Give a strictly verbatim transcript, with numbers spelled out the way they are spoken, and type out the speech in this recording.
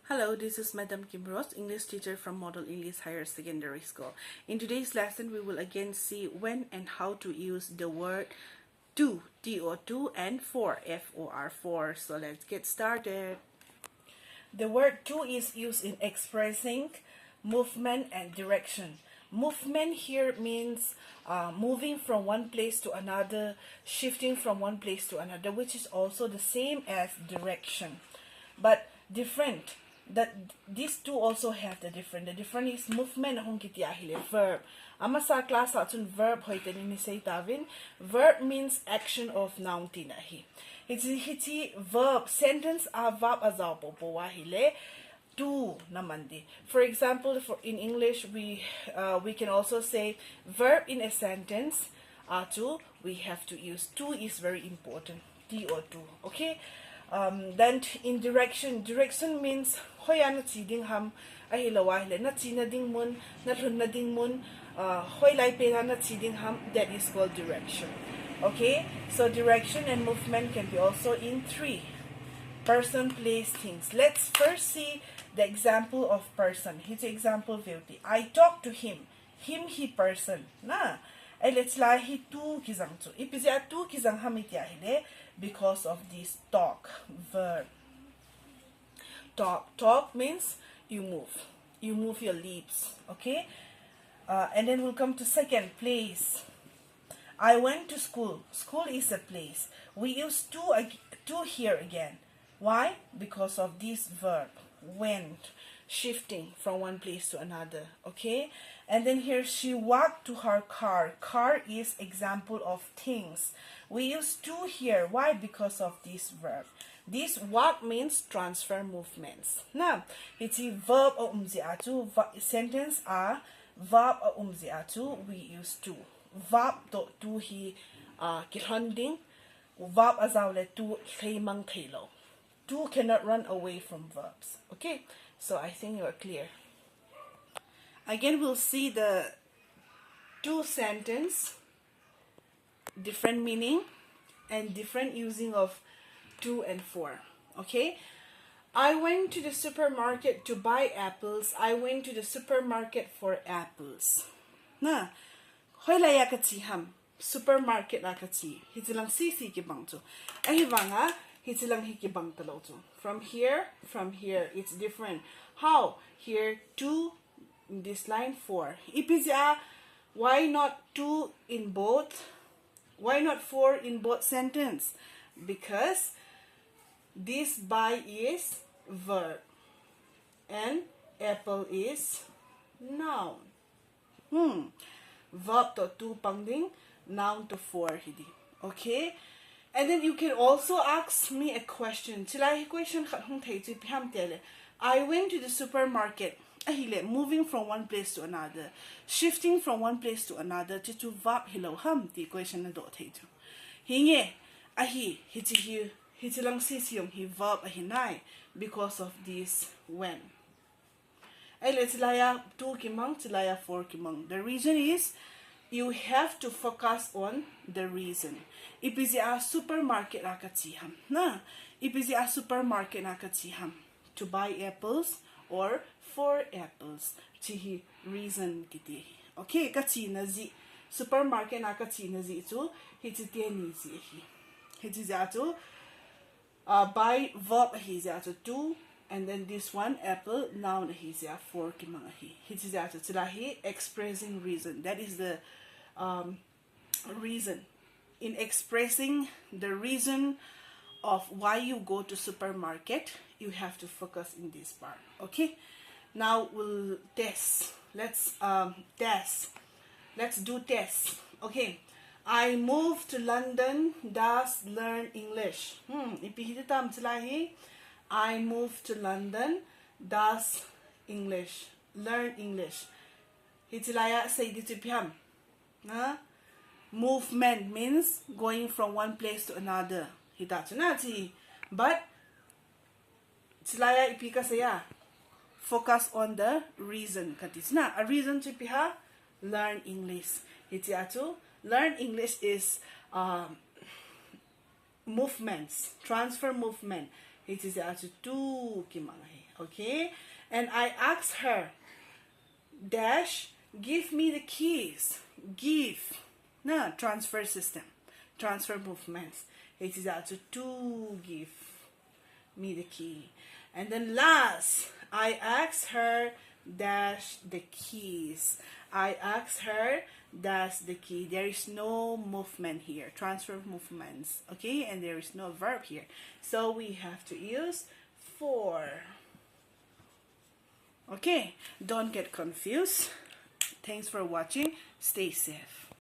Hello, this is Madam Kim Rose, English teacher from Model English Higher Secondary School. In today's lesson, we will again see when and how to use the word to, T O two, and for, F O R four. So let's get started. The word to is used in expressing movement and direction. Movement here means uh, moving from one place to another, shifting from one place to another, which is also the same as direction, but different. That these two also have the different. The different is movement hung kiti ahile verb. Amasa class a chun verb hoiten in sei tauvin. Verb means action of noun tina hi. Hichi hichi verb sentence a verb a jao popo ahile to na man ding. For example, for in English we uh, we can also say verb in a sentence uh, to we have to use to is very important. T O two. Okay. Um, then in direction, direction means hoiya na chi ding ham, ahilou ahile na china ding mun, na lhunna ding mun, uh, hoilai pena na chi ding ham. That is called direction. Okay. So direction and movement can be also in three: person, place, things. Let's first see the example of person. Hichi example veu hite. I talk to him. Him hi person na. Ahile chilai hi to kijang chu. Ipi jeh a to kijang ham iti ahile, because of this talk verb. Talk. Talk means you move. You move your lips. Okay. Uh, and then we'll come to second, place. I went to school. School is a place. We use to ag- to here again. Why? Because of this verb, went, shifting from one place to another. Okay. And then here, she walked to her car. Car is example of things. We use to here. Why? Because of this verb. This walk means transfer movements na. Hichi verb a um jeh a chu, sentence a verb a um jeh a chu we use to. Verb to to hi uh, kilhon ding. Verb a jao le to lheimang theilou. To cannot run away from verbs. Okay. So I think you are clear. Again, we'll see the to sentence, different meaning, and different using of to and for. Okay. I went to the supermarket to buy apples. I went to the supermarket for apples. Na, hoilai a ka chi ham? Supermarket a ka chi. Hichi lang sisi kibang chu. Ahivanga hichi lang hi kibang talou chu. From here, from here, it's different. How? Here to, this line for. Ipi jeh a, why not to in both? Why not for in both sentence? Because this buy is verb and apple is noun. Hmm. Verb to to pang ding, noun to for hi ding. Okay. And then you can also ask me a question. Chilai hi question khat hung thei chu ipi ham tile, I went to the supermarket. Ahile, moving from one place to another, shifting from one place to another, hichu verb hilou ham ti question na doh thei chu. Hinge, ahi, hichi hi, hichi lang sisi jong hi verb ahi nai, because of this went. Ahile chilai a to kimang, chilai a for kimang. The reason is you have to focus on the reason. Ipi jeh a supermarket a ka chi ham? Na, ipi jeh a supermarket a ka chi ham? To buy apples or for apples. Hichi hi reason kiti hi. Okay, ka china jeh. Supermarket a ka china jeh chu hichi teni jeh hi. Hichi jeh a chu uh, buy verb ahi jeh a chu to, and then this one, apple, noun ahi jeh a for kimang ahi. Hichi jeh a chu chilai hi expressing reason. That is the um, reason. In expressing the reason of why you go to supermarket, you have to focus in this part. Okay? Now we'll test. Let's um, test. Let's do test. Okay. I moved to London, thus learn English. Hmm, ipi hiti tam chilai hi. I moved to London, thus English. Learn English. Hichi lai a sei ding chu ipi ham? Na? Movement means going from one place to another. Hita chu na chi. But chilai a ipi kasei a, focus on the reason kati chu na. A reason chu ipi ham? Learn English. Hichia chu learn English is um, movements, transfer movement. Hichia chu to kimang ahi. Okay? And I asked her, dash, give me the keys. Give. Na, transfer system. Transfer movements. It is also to give me the key. And then last, I asked her dash the keys. I asked her dash the key. There is no movement here. Transfer movements. Okay? And there is no verb here. So we have to use for. Okay? Don't get confused. Thanks for watching. Stay safe.